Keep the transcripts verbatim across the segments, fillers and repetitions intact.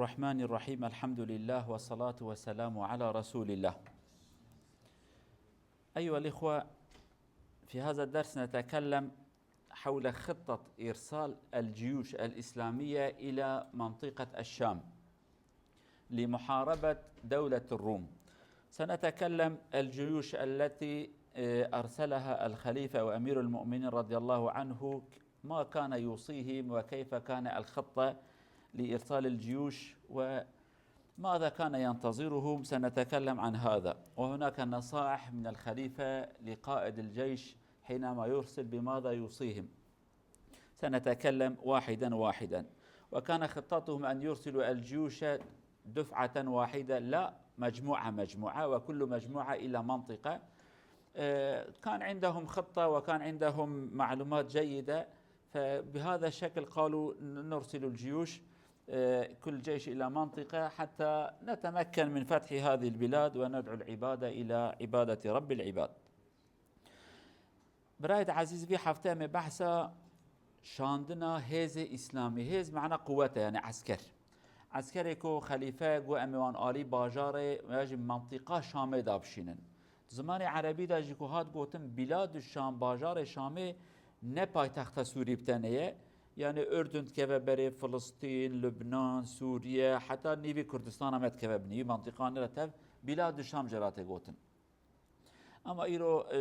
الرحمن الرحيم. الحمد لله والصلاة والسلام على رسول الله. أيها الإخوة، في هذا الدرس نتكلم حول خطة إرسال الجيوش الإسلامية إلى منطقة الشام لمحاربة دولة الروم. سنتكلم الجيوش التي، آه، أرسلها الخليفة وأمير المؤمنين رضي الله عنه، ما كان يوصيهم وكيف كان الخطة لإرسال الجيوش وماذا كان ينتظرهم. سنتكلم عن هذا، وهناك نصائح من الخليفة لقائد الجيش حينما يرسل بماذا يوصيهم. سنتكلم واحدا واحدا. وكان خطتهم أن يرسلوا الجيوش دفعة واحدة، لا مجموعة مجموعة، وكل مجموعة إلى منطقة. آه، كان عندهم خطة وكان عندهم معلومات جيدة، فبهذا الشكل قالوا: "نرسل الجيوش، آه، كل جيش إلى منطقة حتى نتمكن من فتح هذه البلاد وندعو العباد إلى عبادة رب العباد." Birayê ezîz, vî hefte em ê behsa şandina hêzê îslamî. Hêz mana quwet e, yani esker. Eskerê ku xelîfe got em ê wan alî bajarê ya jî mentiqa Şamê de bişînin. Di zimanê erebî de jî ku hat gotin Biladu Şam, bajarê Şamê ne paytexta Sûrî bi tenê ye. Yani Urdun dikeve berê, Filistîn, Lubnan, Sûriye, heta nîvî Kurdistana me dikeve binî. Vî mentiqanê re tev Biladu Şam jê re tê gotin. Ama îro, e,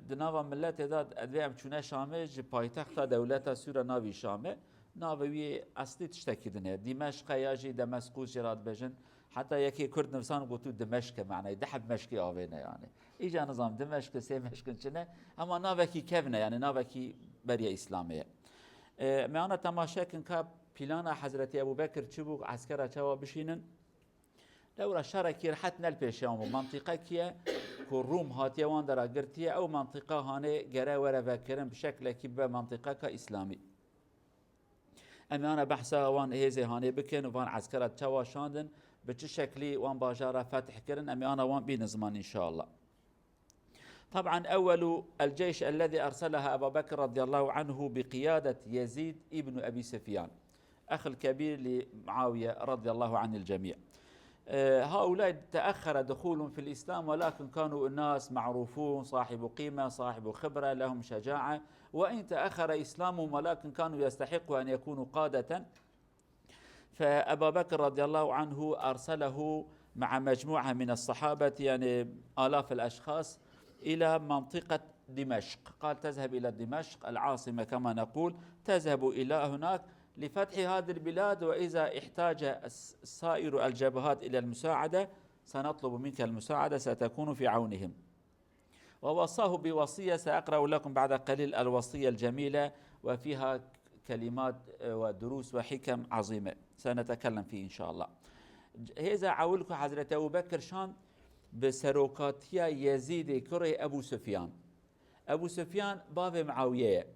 di nava miletê de, divê em çûne Şamê, ji paytexta dewleta Sûre navî Şamê, navê wî eslî tiştekî din e. Dîmeşq e ya jî Demesqûs jê re dibêjin. Heta yekê Kurd nivisan, got, "Tu Dimeşq e", manayê di heb meşkê avêne yani. Îca nizam Dimeşq e, sê meşkin çi ne, ama navekî kevn e, yani navekî beriya Îslamê ye. E, me ana temaşe kin ka plana Hezretî Ebû Bekir çi bû, eskera çawa bişînin. Lewra şerekî rehet ne li pêşiyan bû. Mentiqekî ye ku Rûm hatiye wan dera girtiye, ew mentiqa hanê gere were vekirin, bi şeklekî bibe mentiqeka îslamî. Em ê ana behsa wan hêzê hanê bikin û van eskera çawa şandin, bi çi şeklî wan bajara fetih kirin, em ê ana wan bînin ziman înşallah. طبعا أول الجيش الذي أرسلها أبا بكر رضي الله عنه بقيادة يزيد ابن أبي سفيان أخ الكبير لمعاوية رضي الله عن الجميع. آه، هؤلاء تأخر دخولهم في الإسلام، ولكن كانوا أناس معروفون، صاحب قيمة، صاحب خبرة، لهم شجاعة، وإن تأخر إسلامهم، ولكن كانوا يستحقوا أن يكونوا قادة. فأبا بكر رضي الله عنه أرسله مع مجموعة من الصحابة، يعني آلاف الأشخاص، إلى منطقة دمشق. قال: "تذهب إلى دمشق العاصمة كما نقول، تذهب إلى هناك لفتح هذه البلاد، وإذا احتاج الس-، سائر الجبهات إلى المساعدة، سنطلب منك المساعدة، ستكون في عونهم." ووصاه بوصية سأقرأ لكم بعد قليل، الوصية الجميلة، وفيها كلمات ودروس وحكم عظيمة سنتكلم فيه إن شاء الله. Hêza ewil ku Hezretî Ebû Bekir şand bi serokatiya Yezîdê kurê Ebû Sufyan. Ebû Sufyan bavê Miawiyê ye.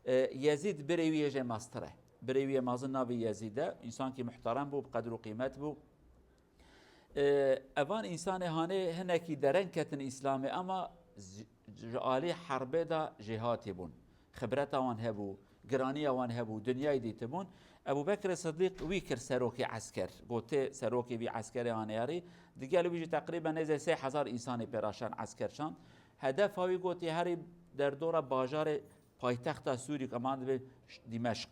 E, Yezîd birê wî yê jê mestir e. Birê wî yê mezin navê Yezîd e. Însankî muhterem bû, bi qedr û qîmet bû. E, evan însanê hanê hinekî dereng ketin Îslamê, ama ji, ji alî herbê de jêhatî bûn. Xibreta wan hebû, giraniya wan hebû, dinyayê dîtibûn. Ebû Bekirê Sidîq wî kir serokê esker. Gotê serokê vî eskerê hanê yarî. Digel wî jî teqrîben nêzê sê hezar însanê pê re şand, esker şand. Hedefa wî gotî herî derdora bajarê paytexta Sûrî, eman dibê Dîmeşq.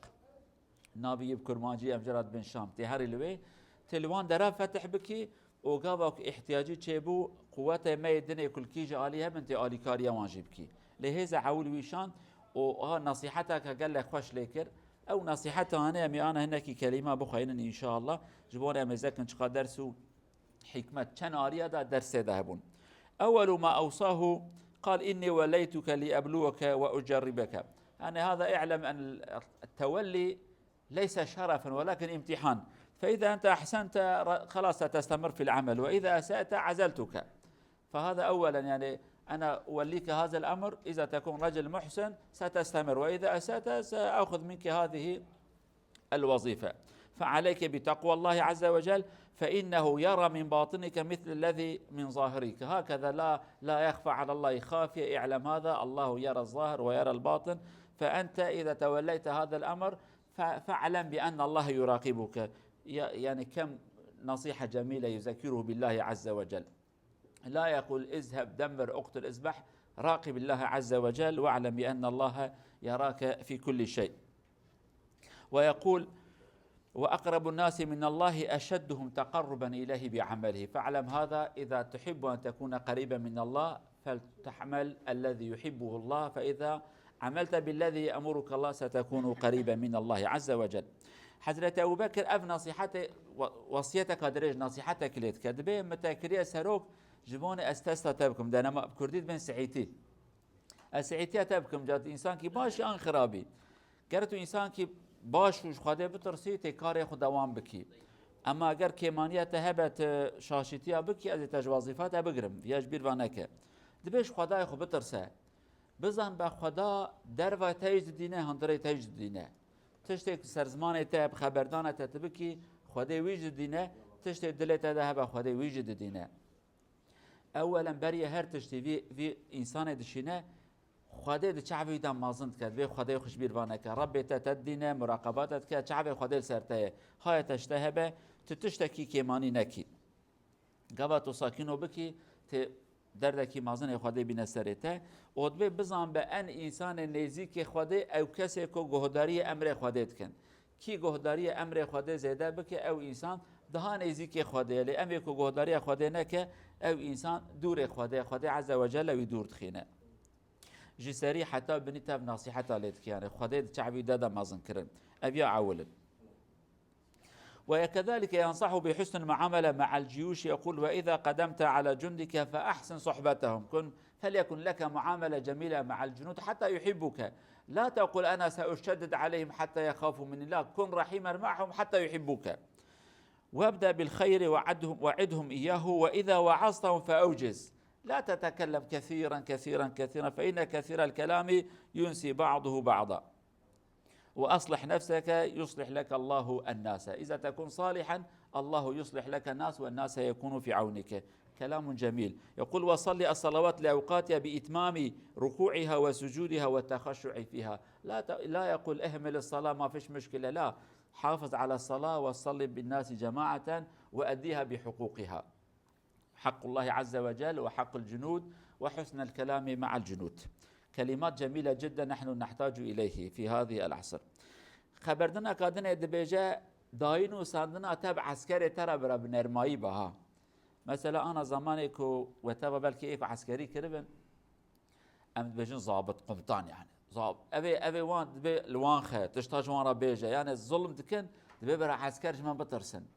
Navê yê bi kurmancî em jê re dibên Şam. Tê herî li wê, tê li wan dera fetih bikî û gava ku îhtiyacî çêbû, quwetê me yê dinê kulkî ji alî hebin, tê alîkariya wan jî bikî. Lê hêza ewil wî şand û ha nesîheteke gelek xweş lê kir. Ew nesîheta hanê em ê ana hinekî kelîma bixweynin înşallah. Ji bo em ê zekin çiqa ders û hikmet çend ariya da dersê de hebûn. أول ما أوصاه قال: "إني وليتك لأبلوك وأجربك." يعني هذا اعلم أن التولي ليس شرفا ولكن امتحان. فإذا أنت أحسنت ر-، خلاص ستستمر في العمل، وإذا أسأت عزلتك. فهذا أولا، يعني أنا أوليك هذا الأمر، إذا تكون رجل محسن ستستمر، وإذا أسأت سأخذ منك هذه الوظيفة. فعليك بتقوى الله عز وجل، فإنه يرى من باطنك مثل الذي من ظاهرك. هكذا لا، لا يخفى على الله خافية. اعلم هذا، الله يرى الظاهر ويرى الباطن. فأنت إذا توليت هذا الأمر ف-، فاعلم بأن الله يراقبك. ي-، يعني كم نصيحة جميلة يذكره بالله عز وجل. لا يقول: اذهب دمر، اقتل، اذبح. راقب الله عز وجل واعلم بأن الله يراك في كل شيء. ويقول: وأقرب الناس من الله أشدهم تقربا إليه بعمله، فاعلم هذا، إذا تحب أن تكون قريبا من الله فلتعمل الذي يحبه الله، فإذا عملت بالذي يأمرك الله ستكون قريبا من الله عز وجل. Hezretî Ebû Bekir ev nasîhetê, we-, wesiyeteka dirêj, nasîhetek lê dike. Dibê min te kiriye serok, ji bo ne ez testa te bikim, denema bi kurdî dibên siîtî. Ez siîtiya te bikim, ca tu însankî baş an xirabî. Ger tu însankî baş û ji Xwedê bitirsî, tê karê xwe dewam bikî. Ema ger kêmaniya te hebe, tu şaşîtiya bikî, ez ê te ji wezîfa te bigirim. Ya ji bîr va neke. Dibê ji Xwedayê xwe bitirse. Bizan be Xweda derva te jî didîne, hundirê te jî didîne. Tiştê ku ser zimanê te, bi xeberdana te tu bikî, Xwedê wî jî didîne, tiştê dilê te de hebe Xwedê wî jî didîne. Ewelen beriye her tiştî vî, vî însanê dişîne, Xwedê di çavê wî de mezin dike, divê Xwedê xwe ji bîr va neke. Rebbê te te didîne, muraqeba te dike, çavê Xwedê li ser te ye. Haye te ji te hebe, tu tiştekî kêmanî nekî. Gava tu sakîno bikî, tê derdekî mezinê Xwedê bîne serê te. Û dibê bizan be en însanê nêzîkê Xwedê ew kesê ku guhdariyê emrê Xwedê dikin. Kî guhdariyê emrê Xwedê zêde bike, ew însan daha nêzîkê Xwedê ye. Lê em ê ku guhdariya Xwedê neke, ew însan dûrê Xwedê ye. Xwedê Azze ve Celle wî dûr dixîne. Ji serî heta binî tev nasîheta lê dike. Yani Xwedê di çavî de de mezin kirin. Ev ya ewil in. وكذلك ينصح بحسن المعاملة مع الجيوش، يقول: وإذا قدمت على جندك فأحسن صحبتهم، كن، فليكن لك معاملة جميلة مع الجنود حتى يحبوك. لا تقل: أنا سأشدد عليهم حتى يخافوا مني. لا، كن رحيما معهم حتى يحبوك. وابدأ بالخير وعدهم، وعدهم إياه، وإذا وعظتهم فأوجز. لا تتكلم كثيرا، كثيرا، كثيرا، فإن كثير الكلام ينسي بعضه بعضا. وأصلح نفسك يصلح لك الله الناس. إذا تكن صالحا، الله يصلح لك الناس والناس يكونوا في عونك. كلام جميل. يقول: وصل الصلوات لأوقاتها بإتمام ركوعها وسجودها والتخشع فيها. لا ت-، لا يقول: اهمل الصلاة، ما فيش مشكلة. لا، حافظ على الصلاة وصل بالناس جماعة وأديها بحقوقها. حق الله عز وجل وحق الجنود وحسن الكلام مع الجنود. كلمات جميلة جدا نحن نحتاج إليه في هذه العصر. Xeberdineka dinê dibêje, dayî nûsandina te bi eskerê te re bira bi nermayî be ha. Mesela ana zamanê ku we teva belkî ê ku eskerî kiribin, em dibêjin zabit, komutan yani. Zab-, ev ê, ev ê wan dibê li wan xe, tişta ji wan re bêje. Yani zulm dikin, dibê bira esker ji me bitirsin.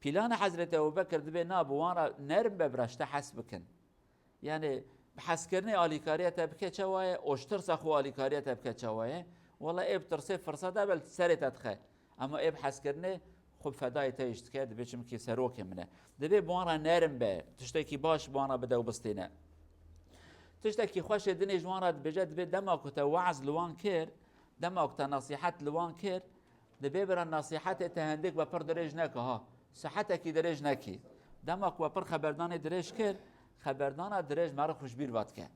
Plana Hezretî Ebû Bekir dibê na bi wan re nerm be, bira ji te hes bikin. Yani bi hezkirinê alîkariya te bike çawa ye, û ji tirsa xwe alîkariya te bike çawa ye? Wela ê bi tirsê firsa de bel serê te dixe. Ema ê bi hezkirinê xwe bi fedayê te jî dike, dibê çimkî serokê min e. Dibê bi wan re nerm be, tiştekî baş bi wan re bide û bistêne. Tiştekî xweş ê dinê ji wan re dibêje, dibê dema ku te weaz li wan kir, dema ku te nasîhet li wan kir, Dibê bira nasîhetê te hindik be pir dirêj neke ha. Saetekî dirêj nekî. Dema ku we pir xeberdanê dirêj kir, xeberdana dirêj meriv xwe ji bîr ve dike.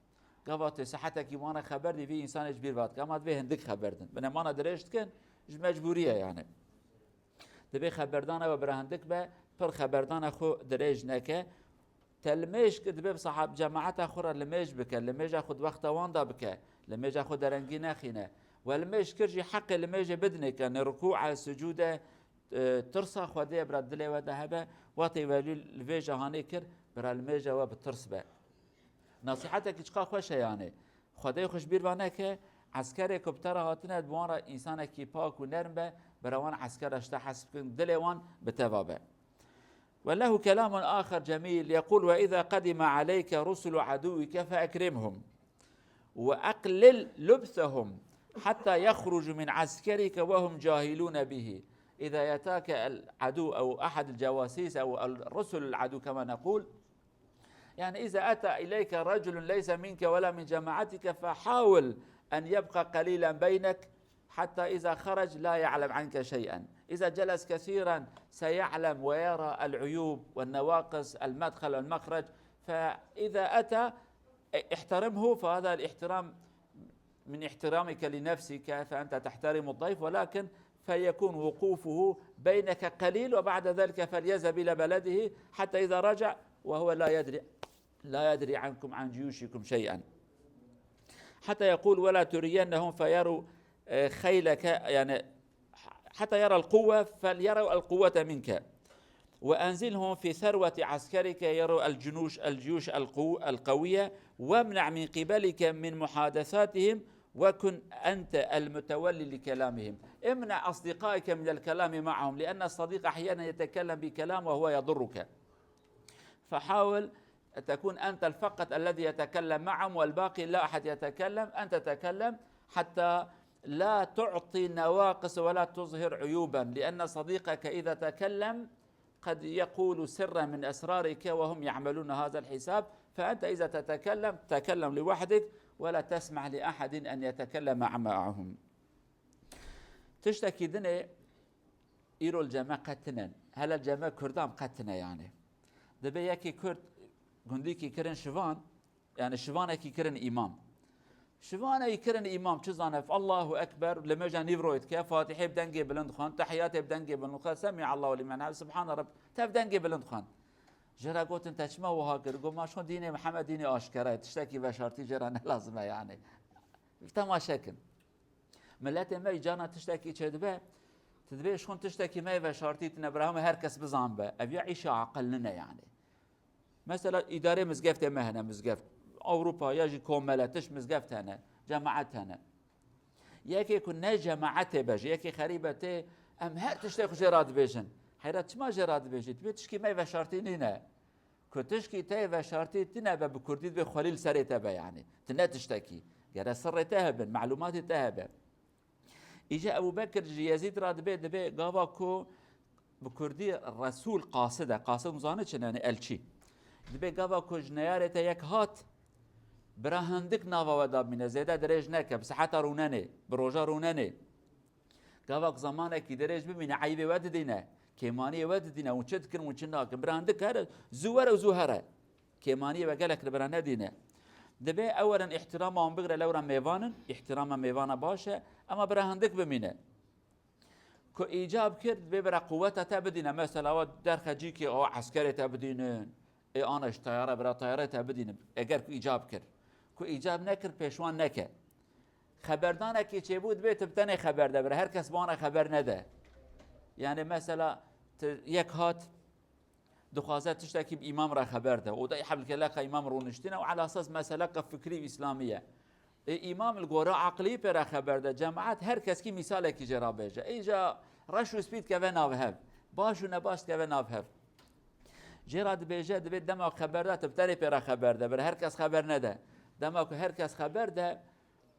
Gava tu saetekî wan re xeber dî, vî însanê ji bîr ve dike. Ema dibê hindik xeber din. Binemana dirêj dikin, ji mecbûrî ye yani. Dibê xeberdana we bira hindik be, pir xeberdana xwe dirêj neke. Te limêj kir, dibê bi sahab cemaeta xwe re limêj bike, limêja xwe di wexta wan de bike, limêja xwe derengî nexîne. We limêj kir jî heqê limêjê bidinê ke ne rukû e, sucûd e, e, tirsa Xwedê ye bira dilê we de hebe, wextê we li, li vêja hanê kir, bira limêja we bi tirs be. Nasîhetekî çiqa xweş e yanê. Xwedê xwe ji bîr ve neke, eskerê ku bi te re hatine, bi wan re însanekî pak û nerm be, bira wan eskera ji te hes bikin, dilê wan bi te ve be. وله كلام آخر جميل، يقول: وإذا قدم عليك رسل عدوك فأكرمهم وأقلل لبثهم حتى يخرجوا من عسكرك وهم جاهلون به. إذا يأتاك العدو أو أحد الجواسيس أو الرسل العدو كما نقول، يعني إذا أتى إليك رجل ليس منك ولا من جماعتك فحاول أن يبقى قليلا بينك حتى إذا خرج لا يعلم عنك شيئا. إذا جلس كثيرا سيعلم ويرى العيوب والنواقص، المدخل والمخرج. فإذا أتى، احترمه، فهذا الاحترام من احترامك لنفسك، فأنت تحترم الضيف، ولكن فيكون وقوفه بينك قليل، وبعد ذلك فليذهب إلى بلده حتى إذا رجع وهو لا يدري، لا يدري عنكم، عن جيوشكم شيئا، حتى يقول: ولا ترينهم، فيروا، آه، خيلك، يعني، حتى يرى القوة، فليروا القوة منك. وأنزلهم في ثروة عسكرك، يروا الجنوش، الجيوش القو-، القوية، وامنع من قبلك من محادثاتهم، وكن أنت المتولي لكلامهم. امنع أصدقائك من الكلام معهم، لأن الصديق أحيانا يتكلم بكلام وهو يضرك. فحاول تكون أنت فقط الذي يتكلم معهم، والباقي لا أحد يتكلم، أنت تكلم، حتى لا تعطي نواقص ولا تظهر عيوبا، لأن صديقك إذا تكلم قد يقول سرا من أسرارك وهم يعملون هذا الحساب، فأنت إذا تتكلم تكلم لوحدك ولا تسمح لأحد أن يتكلم معهم. Tiştekî dinê îro li cem me qet tine. Hele cem me Kurdan qet tine yani. Dibe yekê Kurd gundîkî kirin şivan, yani şivanekî kirin îmam. Şivanekî kirin îmam, çi zane, Allahu Ekber, li meja nîvroyê dike, Fatihê bi dengê bilind xwend, Tehiyatê bi dengê bilind xwend, Semî Allahu limen hamd, Subhane Rabb, tev dengê bilind xwend. Jê re gotin, te çima wiha kir? Got, ma şon dînê Mihemed dînê aşkera ye, tiştekî veşartî jê re ne lazim e yani. Temaşe kin. Miletê me î carna tiştekî çêdibe, tu dibê ji xwe tiştekî me yê veşartî tine, bira hema her kes bizanbe. Ev ya îşa aqil nine yani. Mesela îdarê mizgeftê me hene, mizgeft. Ewropa ya jî komele, tişt mizgeft hene, cemaet hene. Yekê ku ne cemaetê be jî, yekê xerîbe tê, em her tiştê xwe jê re dibêjin. Heyra çima jê re dibêjî? Dibê tişkî me yê veşartî nîne. Ku tişkî te yê veşartî tine be, bi kurdî dibê xwelî li serê te be yani. Tu ne tiştekî. Gere sirrê te hebin, melûmatê te hebe. Îca Ebû Bekir ji Yezîd re dibê, dibê gava ku bi kurdî Resûl qasid e. Qasid hûn zanin çi ne? Yani elçî. Dibê gava ku ji neyarê te yek hat, bira hindik nava we de bimîne, zêde dirêj neke, bi seheta rûnenê, bi roja rûnenê. Gava ku zamanekî dirêj bimîne, eyvê we didîne, kêmaniyê we didîne, hûn çi dikin, hûn çi nakin. Bira hindik here, zû were û zû here. Kêmaniyê we gelek li bira nedîne. Dibê ew werin îhtirama wan bigre, lewra mêvan in, îhtirama mêvana baş e, ema bira hindik bimîne. Ku îcab kir, dibê bira quweta te bidîne. Mesela we derxe cîkê, o eskerê te bidînin. Ê ana ji teyare, bira teyare te bidînin. Eger ku îcab kir. Ku îcab nekir, pêşwan neke. Xeberdanekî çêbû, dibê tu bi tenê xeber de bira. Her kes bi wan re xeber nede. Yani mesela tu yek hat, dixwaze tiştekî bi îmam re xeber de. Û da hebl keleqa îmam rûniştine û ala esas meseleka fikrî û îslamî ye. Ê, îmam li gora aqlî pê re xeber de, cemaet her keskî mîsalekî jê re bêje. Îja reş û spî dikeve nav hev. Baş û nebaş dikeve nav hev. Jê re dibêje, dibê dema ku xeber de, tu bi tenê pê re xeber de, bira her kes xeber nede. Dema ku her kes xeber de,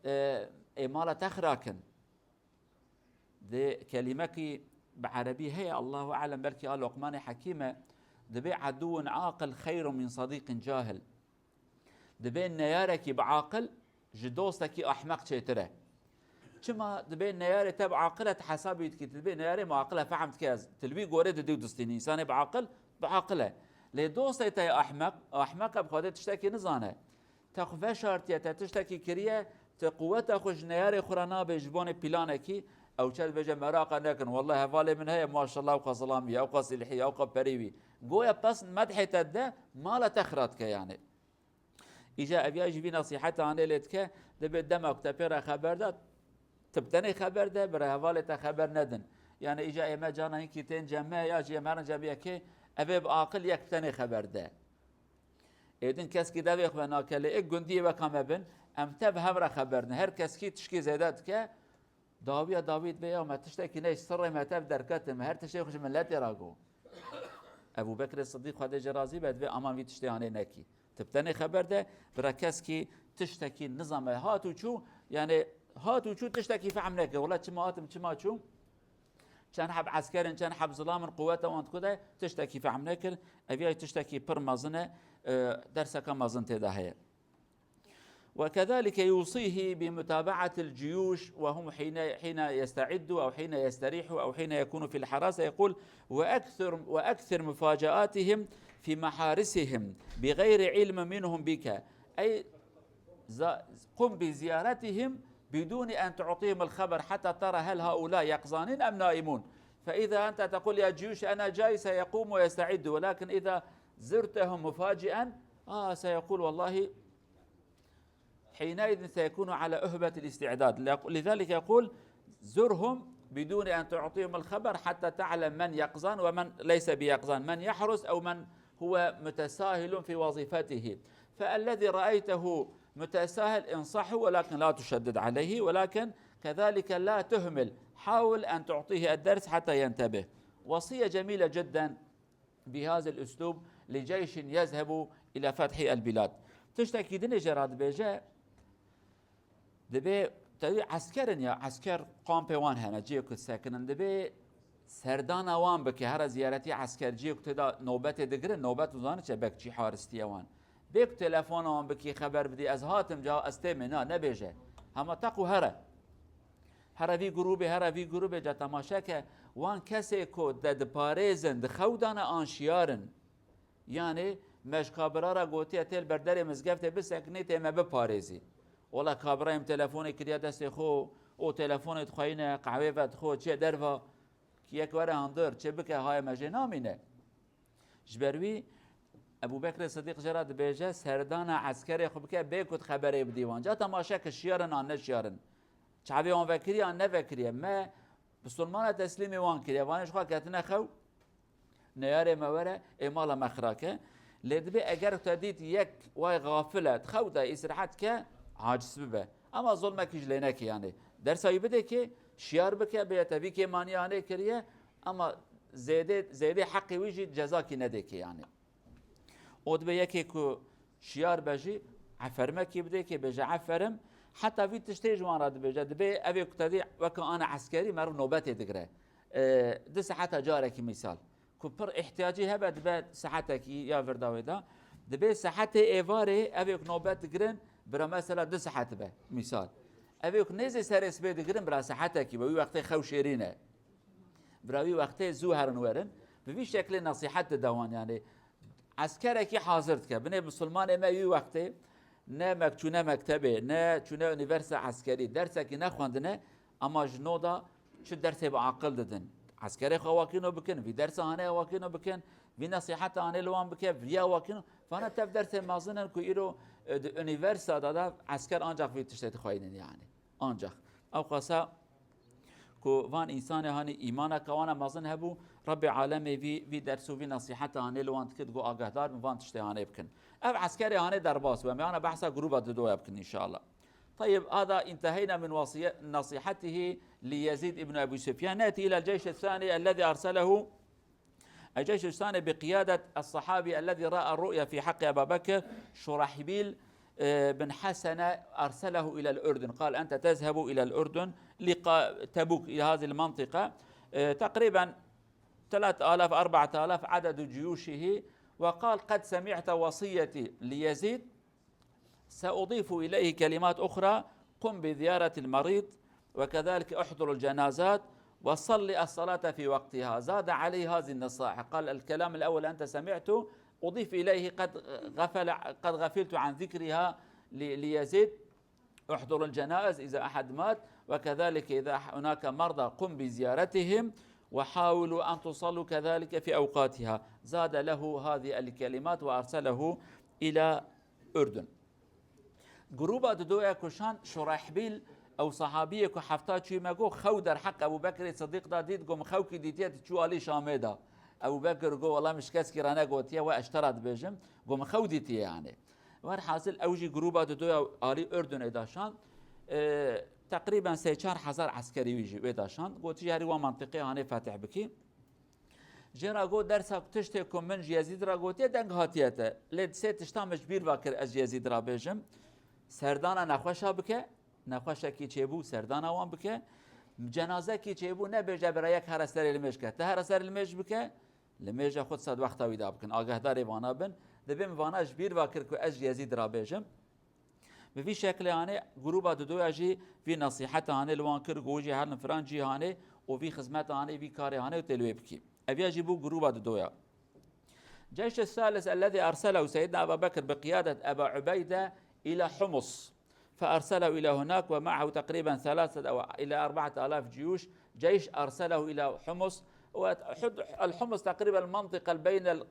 e, ê mala te xira kin. Di kelimekî bi erebî heye, Allahu alem, belkî a Loqmanê Hekîm e, dibê "Edûwun aqil xeyrun min sadîqin cahil." Dibê neyarekî bi aqil ji dostekî ahmeq çêtir e. Çima? Dibê neyarê te bi aqil e, tu hesabê wî dikî, tu dibê neyarê me aqil e, fehm dike, ez, tu li wî gorê didî û distînî. Însanê bi aqil, bi aqil e. Lê dostê te yê ahmeq, ahmeq e, bi Xwedê tiştekî nizane. Te xwe veşartiye, te tiştekî kiriye, tu quweta xwe ji neyarê xwe re nabê ji bonê planekî, ew çi dibêje, meraqa nekin, welleh hevalê min heye, maşallah, ew qas zilamî ye, ew qas silhî ye, ew qas perî wî. Goya pes medhê te dide, mala te xira dike yani. Îja ev ya jî vî nesîheta anê lê dike, dibê dema ku te pê re xeber da, tu bi tenê xeber de, bira hevalê te xeber nedin. Yani îja ê me cana hinkî tên cem me, ya jî em herin cem yekê, ev ê bi aqil yek bi tenê xeber de. Êdin keskî devê xwe nake, lê ê gundiyê weka me bin, em tev hev re xeber din. Her keskî tişkî zêde dike, dawiya dawî dibe ya me tiştekî ne, sirrê me tev derketin, me her tiştê xwe ji miletê re got. Ebû Bekrê Sidîq, Xwedê jê razî be, divê aman vî tiştê hanê nekî. Tu bi tenê xeber de, bira keskî tiştekî nizame. Hat û çû, yani hat û çû tiştekî fehm neke. Wela çima hatim, çima çûm? Çend heb esker in, çend heb zilam in, quweta wan di ku de, tiştekî fehm nekir. Ev ya tiştekî pir mezin e, e, derseke mezin tê de heye. وكذلك يوصيه بمتابعة الجيوش وهم حين، حين يستعدوا أو حين يستريحوا أو حين يكونوا في الحراسة، يقول: "وأكثر، وأكثر مفاجآتهم في محارسهم بغير علم منهم بك." أي ز-، قم بزيارتهم بدون أن تعطيهم الخبر حتى ترى هل هؤلاء يقظانين أم نائمون. فإذا أنت تقول: "يا جيوش، أنا جاي"، سيقوم ويستعد، ولكن إذا زرتهم مفاجئا، آه، سيقول: "والله"، حينئذ سيكون على أهبة الاستعداد. لذلك يقول: "زرهم بدون أن تعطيهم الخبر حتى تعلم من يقظان ومن ليس بيقظان، من يحرس أو من هو متساهل في وظيفته. فالذي رأيته متساهل انصحه، ولكن لا تشدد عليه، ولكن كذلك لا تهمل، حاول أن تعطيه الدرس حتى ينتبه". وصية جميلة جدا بهذا الأسلوب لجيش يذهب إلى فتح البلاد. Tiştekî din ê jê re dibêje, dibê tevî esker in ya, esker kampê wan hene, cihê ku sekinin, dibê serdana wan bike, here ziyaretî esker, cihê ku tê de nobetê digirin, nobet û zanî çi, bekçî haristiye wan. Bê ku telefona wan bikî, xeber bidî, "Ez hatim ca, ez têmê", na, nebêje. Hema teq û here. Here vî grûbê, here vî grûbê, ca temaşe ke, wan kesê ku de diparêzin, di xew de ne, an şiyar in. Yanê me ji kabira re gotiye, "Tê li ber derê mizgeftê bisekinî, tê me biparêzî." Wela kabira em telefonê kiriye destê xwe, û telefonê dixweyîne, qehwê vedixwe, çiye derva, ki yek were handir, çi bike, haye me jê namîne. Ji ber wî Ebû Bekrê Sidîq jê re dibêje, serdana eskerê xwe bike, bê ku tu xeberê bidî wan. Ca temaşe ke şiyar in an neşiyar in. Çavê wan vekiriye an nevekiriye. Me bisilmana teslîmê wan kiriye. Vanê ji xwe ketine xew, neyarê me were, ê mala me xira ke. Lê dibê eger te dît yek way xafil e, di xew de îsrehet ke, aciz bibe. Ama zulmekî ji lê neke yanê. Dersa wî bidê kê, şiyar bike, bê te vî kêmaniyanê kiriye, ama zêdê, zêdê heqê wî jî cezakî nedê kê yanê. Û dibê yekê ku şiyar be jî efermekî bidê kê bêje eferim, heta vî tiştê ji wan re dibêje. Dibê evê ku te dî weke ana eskerî meriv nobetê digire. E, di seheta carekî mîsal. Ku pir ihtiyacî hebe dibe sehetekî ya vir de wê de. Dibê sehetê êvarê evê ku nobet digirin, bira mesela du sehet be mîsal. Evê ku nêzê serê sibê digirin, bira sehetekî be, wî wextê xew şêrîn e. Bira wî wextê zû herin werin. Bi vî şeklê nesîhet dide wan, yanî eskerekî hazir dike. Binê misilmanê me wî wextê ne mek-, çûne mektebê, ne çûne unîversîte eskerî, dersekî nexwendine, ama ji no da çi dersê bi aqil didin. Eskerê xwe awakîno bikin, vî dersa hanê awakîno bikin, vî nesîheta hanê li wan bike, vî awakîno. Vana tev dersê mezin in ku îro, e, di unîversîte de esker ancax vî tiştê dixweynin yanî. Ancax. Ew qasa ku van însanê hanî îmaneke wana mezin hebû, Rebbê alemê vî, vî ders û vî nesîheta hanê li wan dikir, digot, "Agahdar bin, van tiştê hanê bikin." Ev eskerê hanê derbas bû. Em ê ana behsa grûba didoya bikin înşallah. طيب، هذا انتهينا من وصي-، نصيحته ليزيد بن أبي سفيان. نأتي إلى الجيش الثاني الذي أرسله، الجيش الثاني بقيادة الصحابي الذي رأى الرؤيا في حق أبا بكر، شرحبيل، آه، بن حسنة، أرسله إلى الأردن. قال: "أنت تذهب إلى الأردن، لقا-، تبوك، إلى هذه المنطقة، آه، تقريبًا ثلاثة آلاف، أربعة آلاف عدد جيوشه." وقال: "قد سمعت وصيتي ليزيد، سأضيف إليه كلمات أخرى: قم بزيارة المريض، وكذلك احضر الجنازات، وصل الصلاة في وقتها." زاد عليه هذه النصائح. قال: "الكلام الأول أنت سمعته، أضيف إليه: قد غفل، قد غفلت عن ذكرها ل-، ليزيد، احضر الجنائز إذا أحد مات، وكذلك إذا هناك مرضى قم بزيارتهم، وحاولوا أن تصلوا كذلك في أوقاتها." زاد له هذه الكلمات وأرسله إلى أردن. Grûba didoya ku şan Şurehbîl, ew sahabiyê ku hefta çûyî me got, xew derheq Ebû Bekrê Sidîq da dît, got, "Min xewkî dîtiye, tu çû alî Şamê da." Ebû Bekir got, "Wela min ji keskî re negotiye, we ez ji te re dibêjim." Got, "Min xew dîtiye yanê." Werhasil ew jî grûba didoya alî Urdunê da şan, e, teqrîben sê çar hezar eskerî wî jî wê da şan. Got, "Tu jî herî wan mentiqê hanê fetih bikî." Jê re got, "Dersa tiştê ku min ji Yezîd re gotiye, deng hatiye te. Lê di sê tişta min ji bîr ve kir ez ji Yezîd re bêjim. Serdana nexweşa bike, nexweşekî çêbû, serdana wan bike. Cenazekî çêbû, nebêje bira yek here serê limêj ke. Ti here ser limêj bike, limêja xwe di sed wexta wî de bikin. Agahdarê vana bin. Dibê min vana ji bîr ve kir ku ez ji Yezîd re bêjim." Bi vî şeklê hanê grûba didoya jî vî nesîheta hanê li wan kir, got jî herin filan cî hanê û vî xizmeta hanê, vî karê hanê û tê li wê bikî. Ev ya jî bû grûba didoya. جيش الثالث الذي أرسله سيدنا أبا بكر بقيادة أبا عبيدة إلى حمص. فأرسله إلى هناك ومعه تقريبا ثلاثة أو إلى أربعة آلاف جيوش، جيش أرسله إلى حمص. وحد-، الحمص تقريبا المنطقة بين ال-،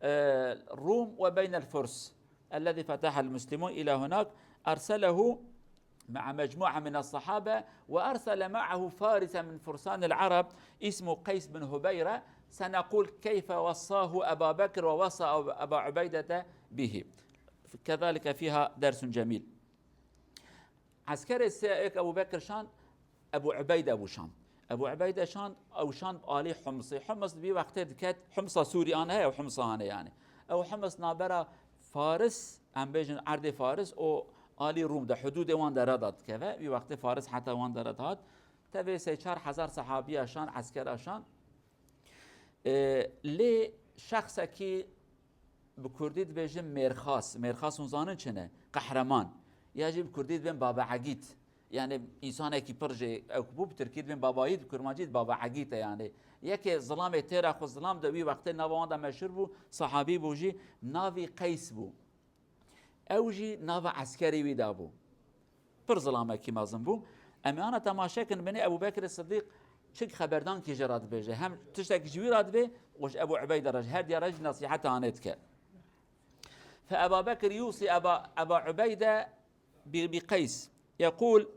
آه، الروم وبين الفرس الذي فتح المسلمون إلى هناك، أرسله مع مجموعة من الصحابة، وأرسل معه فارسا من فرسان العرب اسمه قيس بن هبيرة. سنقول كيف وصاه أبا بكر ووصى أبا عبيدة به، كذلك فيها درس جميل. Eskerê sê êk Ebû Bekir şand, Ebû Ubeyde bû şand. Ebû Ubeyde şand, ew şand alî Humsê. Hums di vî wextê diket, Humsa Sûrî an heye û Humsa hane yani. Ew Hums nabera Faris, em bêjin erdê Faris, û alî Rûm de, hudûdê wan dere de dikeve. Vî wextê Faris heta wan dere dihat. Tevê sê çar hezar sehabiya şan, eskera şan. E, lê şexsekî bi kurdî dibêjin mêrxas. Mêrxas hûn zanin çi ne? Qehreman. Ya jî bi kurdî dibên babeegît. Yani, însanekî pir jê ew bû, bi tirkî dibên babayît, bi kurmancî de babeegît e yani. Yekê zilamê têra xwe zilam de wî wextê nava wan de meşhur bû, sahabî bû jî, navî Qeys bû. Ew jî nava eskerê wî de bû. Pir zilamekî mezin bû. Em ê ana temaşe kin, binê Ebû Bekirê Sidîq çi xeberdankî jê re dibêje. Hem tiştekî ji wî re dibê û ji Ebû Ubeyde re, ji her diya re jî nesîheta hanê dike. فأبا بكر يوصي أبا، أبا عبيدة ب-، بقيس، يقول: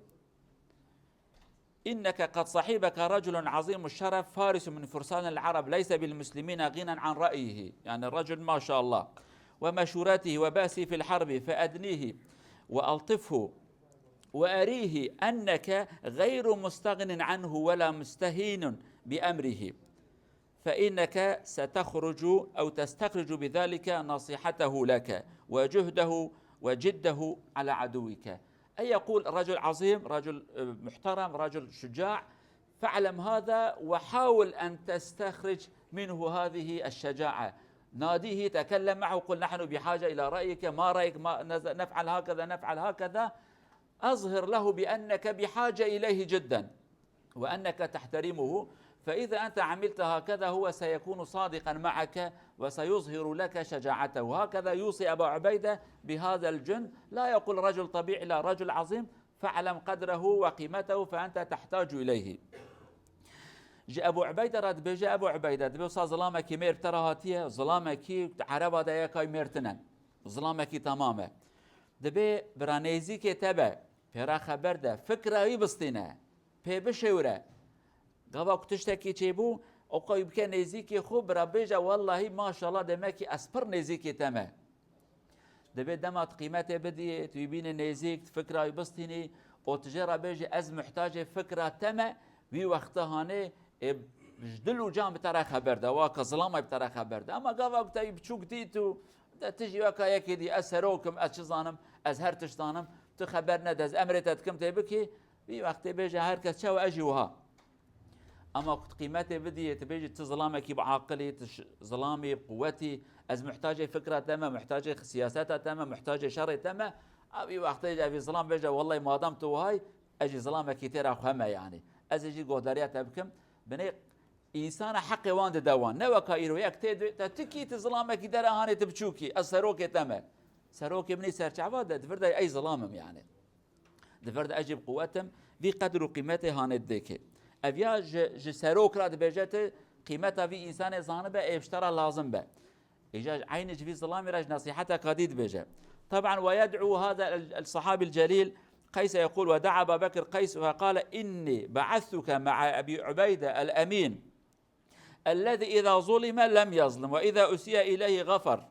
إنك قد صحبك رجل عظيم الشرف، فارس من فرسان العرب، ليس بالمسلمين غنى عن رأيه. يعني رجل ما شاء الله، ومشورته وبأسه في الحرب، فأدنيه وألطفه، وأريه أنك غير مستغن عنه ولا مستهين بأمره، فإنك ستخرج أو تستخرج بذلك نصيحته لك وجهده وجده على عدوك. أي يقول رجل عظيم، رجل، آه، محترم، رجل شجاع، فاعلم هذا وحاول أن تستخرج منه هذه الشجاعة. ناديه، تكلم معه، قل: نحن بحاجة إلى رأيك، ما رأيك، ما نز-، نفعل هكذا، نفعل هكذا. أظهر له بأنك بحاجة إليه جدًا، وأنك تحترمه، فإذا أنت عملت هكذا هو سيكون صادقًا معك وسيظهر لك شجاعته. هكذا يوصي أبا عبيدة بهذا الجند، لا يقول رجل طبيعي، لا، رجل عظيم، فاعلم قدره وقيمته، فأنت تحتاج إليه. Ji Ebû Ubeyde re dibêje, Ebû Ubeyde, dibê wisa zilamekî mêr bi te re hatiye, zilamekî Ereba de yekay mêr tine. Zilamekî temam e. Dibê bira nêzîkê te be, pê re xeber de, fikra wî bistîne, pê bişêwire. Gava ku tiştekî çêbû, oka wî bike nêzîkê xwe, bira bêje, wellahî, maşallah, demekî ez pir nêzîkê te me. Dibê dema tu qîmetê bidiyê, tu wî bînî nêzîk, tu fikra wî bistînî, û tu jê re bêjî, ez muhtacê fikra te me, wî wexta hanê, ê, ji dil û can bi te re xeber de, waka zilamay bi te re xeber de. Ema gava ku te wî biçûk dît û de tu jî weka yekê dî, ez serok im, ez çi zanim, ez her tişt zanim, tu xeber nede, ez emrê te dikim tê bikî, wî wextê bêje her kes çawa, ez jî wiha. Ema ku tu qîmetê bidiyê, tu bêjî, tu zilamekî bi aqilî, tu ş-, zilamî bi quwetî, ez muhtacê fikra te me, muhtacê siyaseta te me, muhtacê şerê te me, a wî wextê jî evî zilam bêje, wellahî madem tu wihay, ez jî zilamekî têra xwe me yanî. Ez ê jî guhdariya te bikim. Binê însana heqê wan dide wan. Ne weka îro yek tê dê, te tikî tu zilamekî dere hanê tu biçûkî, ez serokê te me. Serokê min î serçava de, di vir de ey zilam im yanî. Di vir de ez jî bi quwet im, vî qedr û qîmetê hanê didêkê. Ev ya ji, ji serok re dibêje tu qîmeta vî însanê zanibe, ê ji te re lazim be. Îca eynî ji vî zilamî re ji nesîheteka dî dibêje. طبعا ويدعو هذا ال-، الصحابي الجليل قيس يقول: ودعا أبا بكر قيس فقال: إني بعثتك مع أبي عبيدة الأمين الذي إذا ظلم لم يظلم، وإذا أسيء إليه غفر،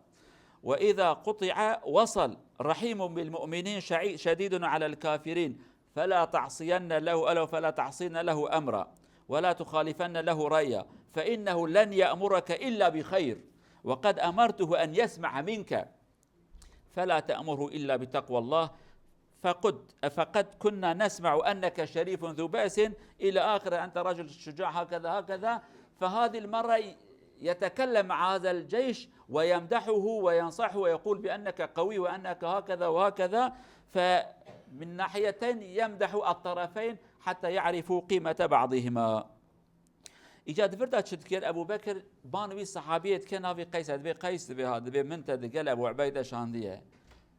وإذا قطع وصل، رحيم بالمؤمنين شعي-، شديد على الكافرين، فلا تعصين له، ألا فلا تعصين له أمرا، ولا تخالفن له رأيا، فإنه لن يأمرك إلا بخير، وقد أمرته أن يسمع منك، فلا تأمره إلا بتقوى الله، فقد، فقد كنا نسمع أنك شريف ذو بأس، إلى آخره، أنت رجل شجاع، هكذا، هكذا. فهذه المرة يتكلم مع هذا الجيش ويمدحه وينصحه ويقول بأنك قوي وأنك هكذا وهكذا. فمن ناحيتين يمدح الطرفين حتى يعرفوا قيمة بعضهما. Îca di vir de çi dikir? Ebû Bekir ban wî sehabiyê dike, navê Qeys e. Dibê Qeys, dibê ha, dibê min te digel Ebû Ubeyde şandiye.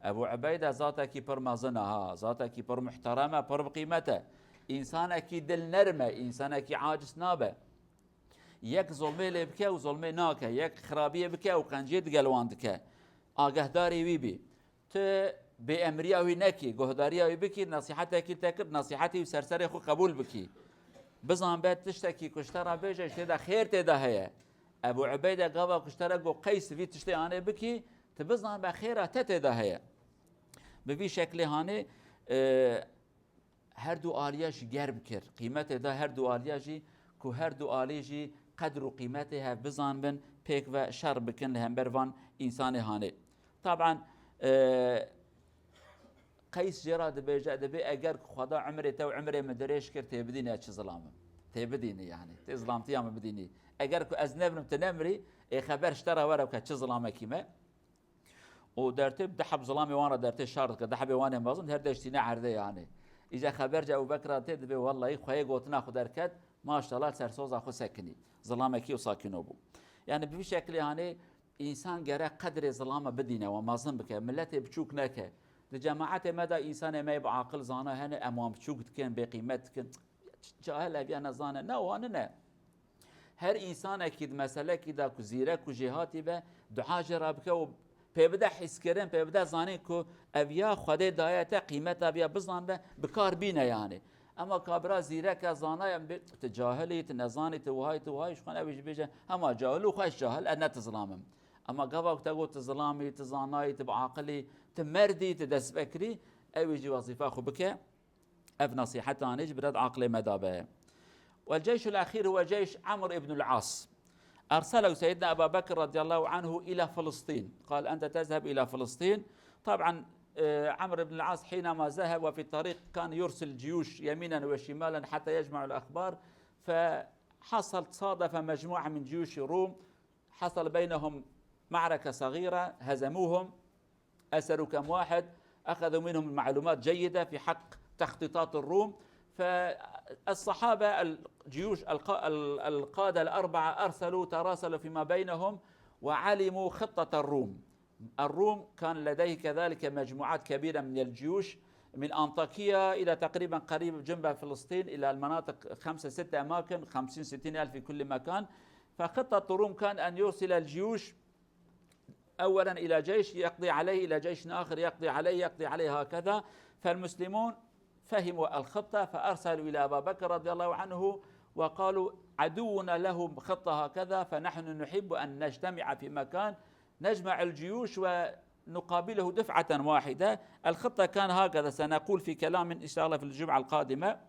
Ebu Ubeyde zatekî pir mezin e ha, zatekî pir muhterem e, pir bi qîmet e. Însanekî dilnerm e, însanekî aciz nabe. Yek zulmê lê bike û zulmê nake, yek xirabiyê bike û qenciyê digel wan dike. Agehdarê wî bî. Tu bêemriya wî nekî, guhdariya wî bikî, nesîhetekî te kir, nesîhetê wî ser serê xwe qebûl bikî. Bizan be tiştekî ku ji te re bêje, ji tê de xêr tê de heye. Ebu Ubeyde gava ku ji te re got Qeys vî tiştê anê bikî, tu bizan be xêra te tê de heye. Bi vî şeklê hanê, e, her du aliya jî germ kir. Qîmetê da her du aliya jî, ku her du alî jî qedr û qîmetê hev bizanbin, pêk ve şer bikin li hember van însanê hanê. Taban, e, Qeys jê re dibêje, dibê eger ku Xweda umrê te û umrê min dirêj kir, tê bidînî ez çi zilam im. Tê bidînî yani. Tê zilamtiya min bidînî. Eger ku ez nemrim, tu nemirî, ê xeber ji te re were ke çi zilamekî me. Û dertê bi du heb zilamê wan re dertê şar dike. Du hebê wan ê mezin her de ji tîne erdê yani. Îca xeber ji Ebu Bekir re tê dibê wellahî xweyê gotina xwe derket, maşallah ser soza xwe sekinî. Zilamekî û sakîno bû. Yani bi vî şeklê hanê însan gerek qedrê zilama bidîne, wan mezin bike, miletê biçûk neke. Di cemaetê me de însanê me yê bi aqil zana hene, em wan biçûk dikin, bêqîmet dikin. Cahil ev ya nezane. Ne, wan nine. Her însanekî di meselekî de ku zîrek û jêhatî be, dua jê re bike û pê bide hîskirin, pê bide zanîn ku ev ya Xwedê daye te, qîmeta vî ya bizan be, bi kar bîne yani. Ema ka bira zîrek e, zana ye, bê, tu cahil î, tu nezanî, tu wiha yî, tu wiha yî, ji xwe ew jî bêje, hema cahil û xweş cahil, ez ne tu zilam im. Ema gava ku te got tu zilam î, tu zana yî, tu bi aqil î, tu merd î, tu destpêkirî, ew jî wezîfa xwe bike. Ev nesîhetanê ji bira di aqilê me de be. والجيش الأخير هو جيش عمرو بن العاص. أرسله سيدنا أبا بكر رضي الله عنه إلى فلسطين. قال: أنت تذهب إلى فلسطين. طبعا، آه، عمرو بن العاص حينما ذهب وفي الطريق كان يرسل جيوش يمينا وشمالا حتى يجمع الأخبار، فحصل، صادف مجموعة من جيوش الروم، حصل بينهم معركة صغيرة، هزموهم، أسروا كم واحد، أخذوا منهم معلومات جيدة في حق تخطيطات الروم. فالصحابة، الجيوش، الق-، ال-، القادة الأربعة أرسلوا، تراسلوا فيما بينهم وعلموا خطة الروم. الروم كان لديه كذلك مجموعات كبيرة من الجيوش من أنطاكية إلى تقريبًا قريب جنب فلسطين، إلى المناطق خمسة ستة أماكن، خمسين ستين ألف في كل مكان. فخطة الروم كان أن يرسل الجيوش أولًا إلى جيش يقضي عليه، إلى جيش آخر يقضي عليه، يقضي عليه، هكذا. فالمسلمون فهموا الخطة، فأرسلوا إلى أبا بكر رضي الله عنه وقالوا: عدونا له خطة هكذا، فنحن نحب أن نجتمع في مكان، نجمع الجيوش ونقابله دفعة واحدة. الخطة كان هكذا، سنقول في كلام إن شاء الله في الجمعة القادمة.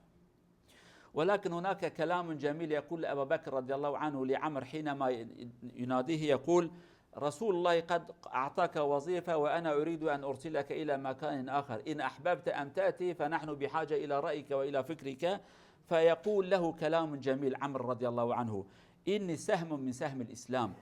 ولكن هناك كلام جميل يقول أبا بكر رضي الله عنه لعمر حينما يناديه، يقول: رسول الله قد أعطاك وظيفة وأنا أريد أن أرسلك إلى مكان آخر، إن أحببت أن تأتي فنحن بحاجة إلى رأيك وإلى فكرك. فيقول له كلام جميل عمرو رضي الله عنه: إني سهم من سهم الإسلام،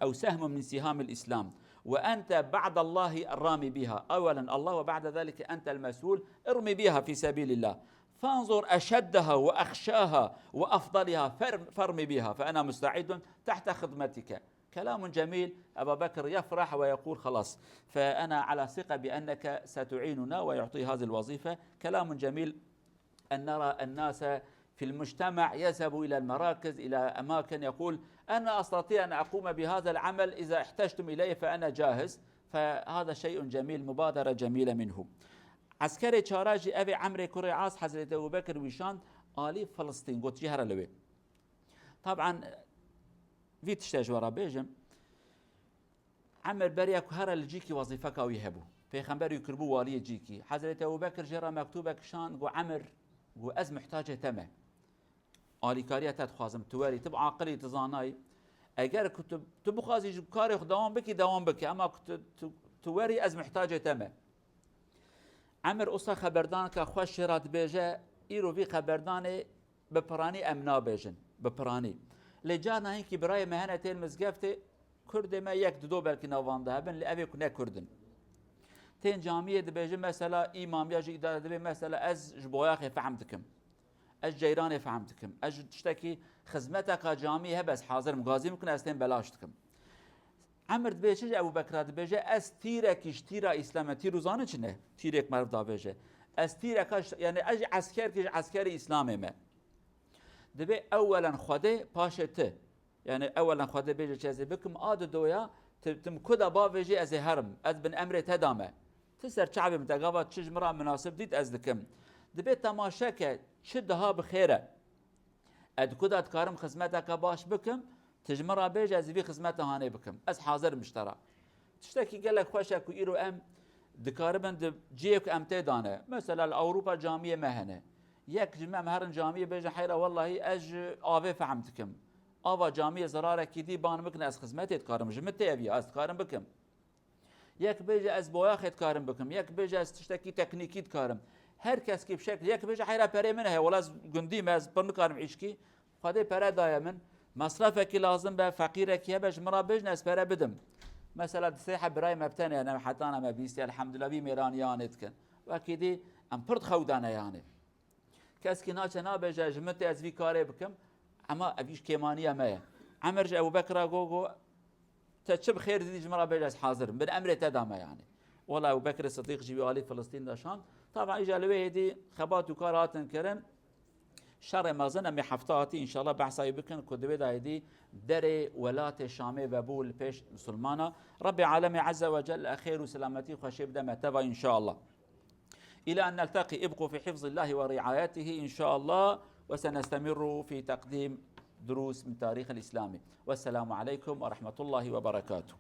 أو سهم من سهام الإسلام، وأنت بعد الله الرامي بها، أولًا الله وبعد ذلك أنت المسؤول، ارمي بها في سبيل الله، فانظر أشدها وأخشاها وأفضلها، فارم-، فارم بها، فأنا مستعد تحت خدمتك. كلام جميل، أبا بكر يفرح ويقول: خلاص، فأنا على ثقة بأنك ستعيننا، ويعطيه هذه الوظيفة. كلام جميل أن نرى الناس في المجتمع يذهب إلى المراكز، إلى أماكن، يقول: أنا أستطيع أن أقوم بهذا العمل، إذا احتجتم إلي فأنا جاهز. فهذا شيء جميل، مبادرة جميلة منه. Eskerê çara jî evê Emrê kurê As Hezretî Ebu Bekir wî şand alî Filistîn, got: "Cî here li wê." Taban, vî tiştê ji we re bêjim. Emir beriya ku here li cîkî wezîfeka wî hebû. Pêxember wî kiribû waliyê cîkî. Hezretî Ebu Bekir jê re mektûbek şand, got: "Emir, got, ez mihtacê te me. Alîkariya te dixwazim, tu werî, tu bi aqilî, tu zanayî. Eger ku tu, tu bixwazî ji karê xwe dewam bikî, dewam bike. Ema ku tu, tu, tu werî, ez mihtacê te me." Emir usa xeberdanka xweş jê re dibêje, îro vî xeberdanê bi piranî em nabêjin, bi piranî. Lê carna hinkî birayê me hene tên mizgeftê, Kurdê me yek dido belkî nav wan de hebin, lê evê ku ne Kurd in. Tên camiyê dibêjin, mesela, îmam ya jî îdare dibe, mesela, ez ji boyaxê fehm dikim. Ez ceyranê fehm dikim. Ez ji tiştekî xizmeteka camiyê hebe ez hazir im, gazî min kin ez tên belaş dikim. Emir dibê çi ji Ebu Bekra dibêje, ez tîrekî ji tîra Îslamê, tîr û zanin çi ne? Tîrek meriv davêje. Ez tîreka ji, yani ez ji eskerkî ji eskerê Îslamê me. Dibê ewelen Xwedê, paşê ti. Yani ewelen Xwedê bêje çi ez ê bikim, a didoya, ti, tim ku da bavêjî ez ê herim, ez bin emrê te da me. Ti ser çavê min te gava çi ji min ra minasib dît ez dikim. Dibê temaşe ke çi daha bi xêr e. Ez di ku da dikarim xizmeteke baş bikim, ti ji min ra bêje ez ê vî xizmeta hanê bikim. Ez hazir im ji te ra. Tiştekî gelek xweş e ku îro em dikaribin di cihê ku em tê de ne. Mesela li Ewropa camiyê me hene. Yek ji me em herin camiyê bêje heyra wellahî ez ji avê fehm dikim. Ava camiyê zirarekî dî ban bikine ez xizmetê dikarim. Ji min tê ev ya ez dikarim bikim. Yek bêje ez boyaxê dikarim bikim. Yek bêje ez tiştekî teknîkî dikarim. Her keskî bi şekl yek bêje heyra perê min heye. Wela ez gundî me ez pir nikarim îşkî. Xwedê pere daye min. Mesrefekî lazim be, feqîrekî hebe ji min re bêjin ez pere bidim. Mesela di sê heb birayê me bi tenê ne hetana me bîstî elhamdulillah vî mêraniyanê dikin. Wekî dî em pir dixewdane yanê. Keskî naçe nabêje ji min tê ez vî karê bikim. Ema ev îş kêmaniya me ye. Emir ji Ebu Bekra go, go, te çi bi xêr didî ji min re bêje ez hazir im. Bin emrê te da me yanî. Wela Ebu Bekirê Sidîq jî wî alî Filistîn de şand. Taban îja li wê hêdî xebat û kar hatin kirin. Şerê mezin em ê hefta hatî înşallah behsa wî bikin ku di wê de hêdî derê welatê Şamê vebû li pêş misilmana. Rebbê alemê Ezze ve Celle xêr û selametî xweşê bide me teva înşallah. إلى أن نلتقي، ابقوا في حفظ الله ورعايته إن شاء الله، وسنستمر في تقديم دروس من تاريخ الإسلام. والسلام عليكم ورحمة الله وبركاته.